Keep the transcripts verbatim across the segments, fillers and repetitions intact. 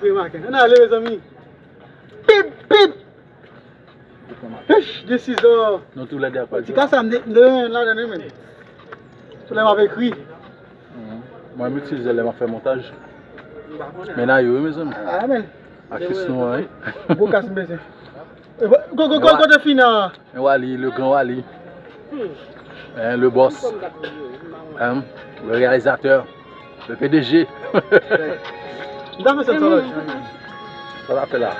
Remake. Ann ale, mezanmi. Pip, pip. Eish, gen sizò. Nou tou lè de ap pale. Ti ka sa, m de, m de renmen ladan, wi, men. Sou lè m ap ekri. Mhm. Mwen, m itilize lè m ap fè montaj. Men a yo, wi, mezanmi. Ah, men. Atis nou an, wi. Gwo kas m peze. E, go, go, go, kote fina. Men Wally, le grand Wally. Hein, le boss. Hein, le réalisateur. Le P D G. M ta fè sèl sa lòt. Sa l ap fè la.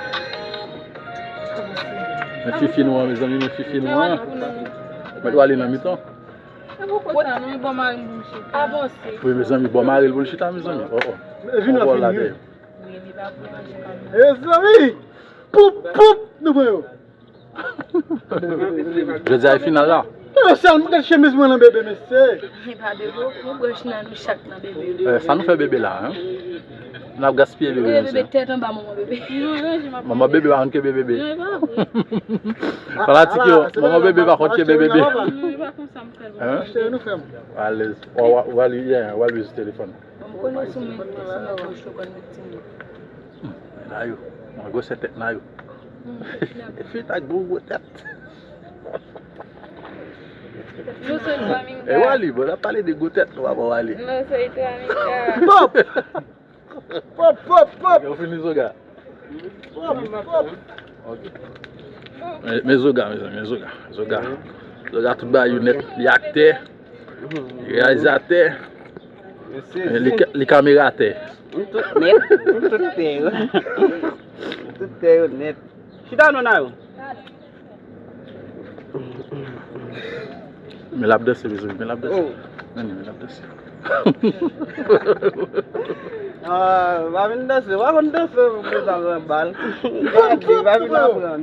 Men fifi nou an, mezanmi, men fifi nou an. Met Wally nan mitan. E poukisa nou, e bò mari l pou l chita. Avanse. Wi, mezanmi, bò mari l pou l chita, mezanmi. Oh, oh. E vin la, vin, vin. Mezanmi! Poup, poup! Nou pran yo. Jodi a e final la. Gade sèl, gade chemiz mwen nan bebe, mesye. E pa bebe, ou branch nan nou chak nan bebe. Eh, sa nou fè bebe la, hein? N ap gaspiye bebe, mesye. Bebe tèt anba manman bebe. Manman bebe pa konn kenbe bebe. Non, e pa vre. Fanatik yo, manman bebe pa konn kenbe bebe. Non, e pa konsa m fè l. Hein? Achte nou fè m. Alèz. Ou a, ou a li, yeah, ou a li telefòn. Bon, m konnen sou men, sou men gòch yo konn viktim yo. Hmm, men la yo. Mwen gwosè tèt nan yo. Hmm. E fi tak bon gwo tèt. Yo sot Dominga. E Wally, bon, n ap pale de gwo tèt, nou pa bon Wally. Nou sot Dominga. Pop! Pop, pop, pop! Yo fini Zoga. Pop, pop! Ok. Men, men Zoga, mezanmi, men Zoga. Zoga. Zoga tout bagay yo nèt. Li aktè, li reyalizatè, men li ka-, li kameratè. M tout nèt, m tout tè yo. M tout tè yo nèt. Chita non a yo. Men l ap danse, mezanmi, men l ap danse. Oh. Men, men l ap danse. Ah, pa vin danse, pa konn danse, pou sa pran bal. Pa vin aprann.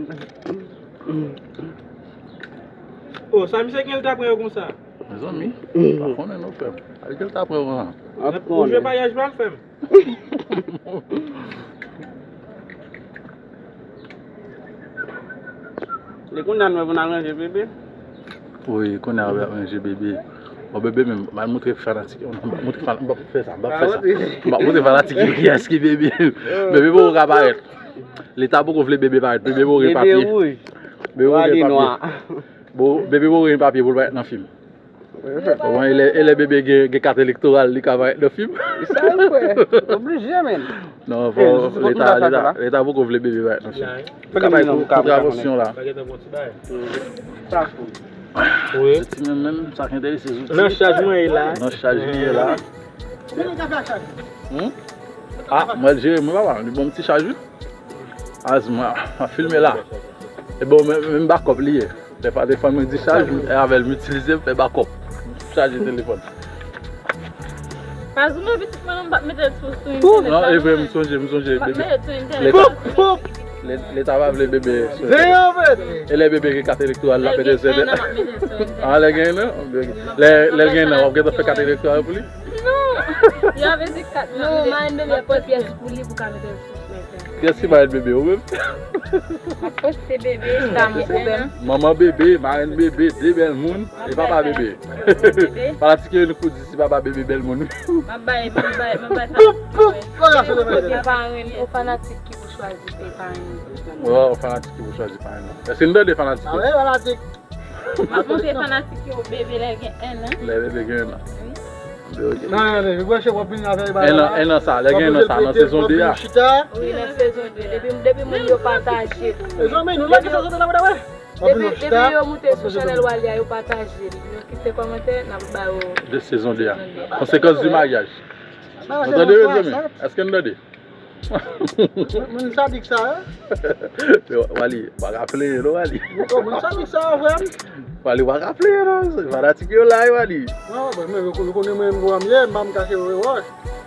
Oh, sa misye gen l ta pran yo konsa? Mezanmi, pa konnen non, frè m. Pa gen l ta pran yo konsa. Ou jwe paryaj pa l, frè m? Li kounye a nou wè pou n al ranje bebe. Wi, kounye a wè ap ranje bebe. Bon, bebe menm, m al montre fanatik yo. M ap montre fan-, m ap fè sa, m ap fè sa. M ap montre fanatik yo kiyès ki bebe. Bebe poko ka parèt. Leta poko vle bebe parèt. Bebe poko gen papye. Bebe poko gen papye. Bon, bebe poko gen papye pou l parèt nan fim. Bon, e lè, e lè bebe gen, gen kat elektoral, li ka parèt nan fim. Sa yo fè. Oblije, men. Non, fò leta, leta, leta poko vle bebe parèt nan fim. Li ka bay kontravensyon la. Sa fou. Wi. Zouti menm, menm, sa ki enterese Zouti. Nan chaj mwen ye la. Nan chaj li ye la. Hmm? Ah, mwen jere mwen, papa. Li ban m ti chaj, wi. Azman, a filme la. E bon, men, men bakòp li ye. Lè pa telefòn mwen dichaj, e avè l m itilize, m fè bakòp. Chaje telefòn. Pa zoume pitit mwen non, m p ap mete l sou, sou entènèt la non. Non, e vre, m sonje, m sonje. M p ap mete l sou entènèt la. Leta pa vle bebe sou entènèt. E lè bebe gen kat elektoral, l ap mete l sou entènèt. Ah, lè gen nan? Lè, lè l gen nan, w ap gentan fè kat elektoral pou li? Non. Yo ap ede kat nan. Non, marenn bebe ap pran pyès pou li pou ka mete l sou. Kiyès ki marenn bebe, ou menm? M ap poste bebe, sa mwen menm. Manman bebe, marenn bebe, de bèl moun, e papa bebe. Fanatik yo, nou kou di si papa bebe bèl moun. M ap bay, m ap bay, m ap bay fanatik yo. Kote parenn, o fanatik ki pou chwazi pe parenn. Wi, o fanatik ki pou chwazi parenn. Èske nou tande fanatik yo? A wi, fanatik. M ap montre fanatik yo bebe lè l gen enn an. Lè bebe gen enn an. Wi. Ok. Nan, nan, nan, branche w ap vin avè bagay la. Enn an, enn an sa, lè gen enn an sa, nan sezon de a. Wi, nan sezon de a. Depi, depi moun yo pataje. Mezanmi, nou lage sezon de la, mwen, mwen. Depi, depi yo moute sou chanèl Wally a, yo pataje li. Yo kite kòmantè, n ap ba yo. De sezon de a. Conséquences du mariage. Nou tande, mezanmi? Èske nou tande? Moun sadik sa yo. Wally, pa ka plenyen non, Wally. Moun sadik sa yo, frè m. Wally, pa ka plenyen non, se fanatik yo la, Wally. Non, bon, men yo, yo konnen mwen, mwen, m ye, m pa m kache yo, yo.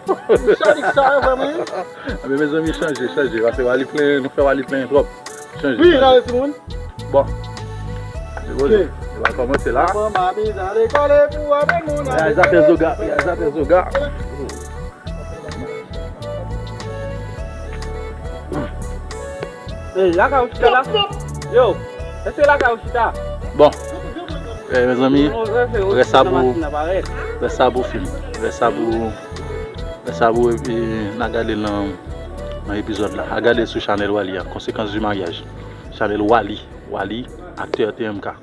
Moun sadik sa yo, frè m. Enben, mezanmi, chanje, chanje, paske Wally plenyen, nou fè Wally plenyen twòp. Chanje, chanje. Wi, la, timoun. Bon. Se bon, nou va kòmanse la. Bon, mami, sa dekole pou wè moun. Reyalizatè Zoga, reyalizatè Zoga. Ey, lakay ou chita la? Yo, èske lakay ou chita? Bon, eh, mezanmi, rès sa pou, rès sa pou fim, rès sa pou, rès sa pou, epi n a gade nan, nan epizòd la. Al gade l sou chanèl Wally a, Conséquences du mariage. Chanèl Wally, Wally, aktè T M K.